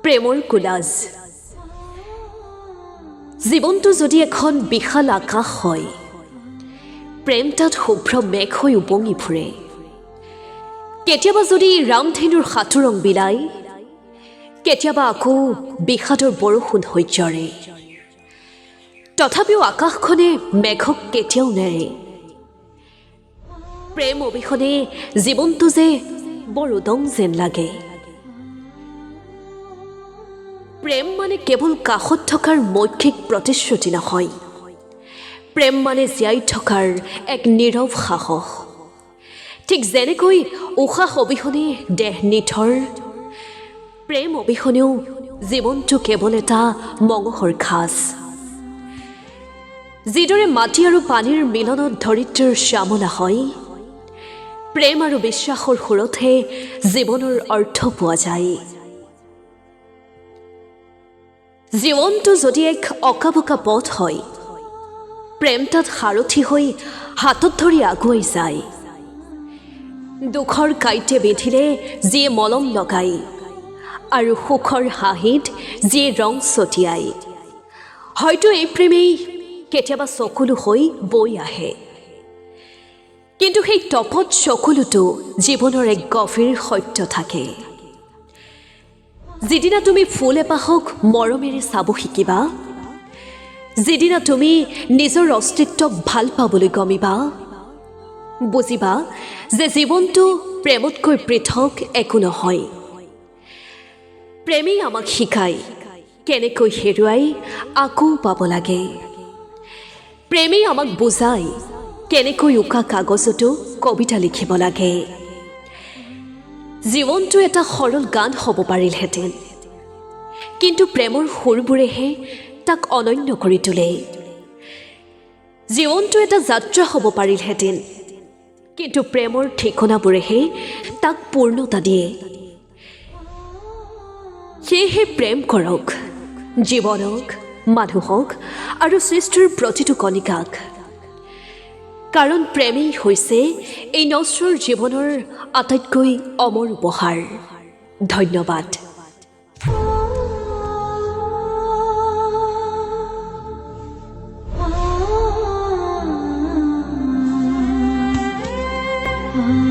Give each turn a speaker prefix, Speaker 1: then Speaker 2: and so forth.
Speaker 1: প্ৰেমৰ কোলাজ। জীৱনটো যদি এখন বিশাল আকাশ হয়, প্ৰেম তাত শুভ্ৰ মেঘ হৈ উপঙি ফুৰে। কেতিয়াবা যদি ৰামধেনুৰ সাঁতোৰং বিলায়, কেতিয়াবা আকৌ বিষাদৰ বৰষুণ হৈ জৰে, তথাপিও আকাশখনে মেঘক কেতিয়াও নেৰে। প্ৰেম অবিহনে জীৱনটো যে বৰ উদং যেন লাগে। প্ৰেম মানে কেৱল কাষত থকাৰ মৌখিক প্ৰতিশ্ৰুতি নহয়, প্ৰেম মানে জীয়াই থকাৰ এক নীৰৱ সাহস। ঠিক যেনেকৈ উশাহ অবিহনে দেহ নিথৰ, প্ৰেম অবিহনেও জীৱনটো কেৱল এটা মঙহৰ খাজ। যিদৰে মাটি আৰু পানীৰ মিলনত ধৰিত্ৰীৰ শ্যামলা হয়, প্ৰেম আৰু বিশ্বাসৰ সুৰতহে জীৱনৰ অৰ্থ পোৱা যায়। জীৱনটো যদি এক অঁকা-বকা পথ হয়, প্ৰেম তাত সাৰথি হৈ হাতত ধৰি আগুৱাই যায়। দুখৰ কাঁইটে বিন্ধিলে যিয়ে মলম লগায় আৰু সুখৰ হাঁহিত যিয়ে ৰং ছটিয়ায়, হয়তো এই প্ৰেমেই কেতিয়াবা চকুলো হৈ বৈ আহে, কিন্তু সেই তপত চকুলোতো জীৱনৰ এক গভীৰ সত্য থাকে। যিদিনা তুমি ফুল এপাহক মৰমেৰে চাব শিকিবা, যিদিনা তুমি নিজৰ অস্তিত্বক ভাল পাবলৈ গমিবা, বুজিবা যে জীৱনটো প্ৰেমতকৈ পৃথক একো নহয়। প্ৰেমেই আমাক শিকায় কেনেকৈ হেৰুৱাই আকৌ পাব লাগে। প্ৰেমেই আমাক বুজায় কেনেকৈ উকা কাগজতো কবিতা লিখিব লাগে। জীৱনটো এটা সৰল গান হ'ব পাৰিলহেঁতেন, কিন্তু প্ৰেমৰ সুৰবোৰেহে তাক অনন্য কৰি তোলে। জীৱনটো এটা যাত্ৰা হ'ব পাৰিলহেঁতেন, কিন্তু প্ৰেমৰ ঠিকনাবোৰেহে তাক পূৰ্ণতা দিয়ে। সেয়েহে প্ৰেম কৰক জীৱনক, মানুহক আৰু সৃষ্টিৰ প্ৰতিটো কণিকাক, কাৰণ প্ৰেমেই হৈছে এই নশ্বৰ জীৱনৰ আটাইতকৈ অমৰ উপহাৰ। ধন্যবাদ।
Speaker 2: Ah।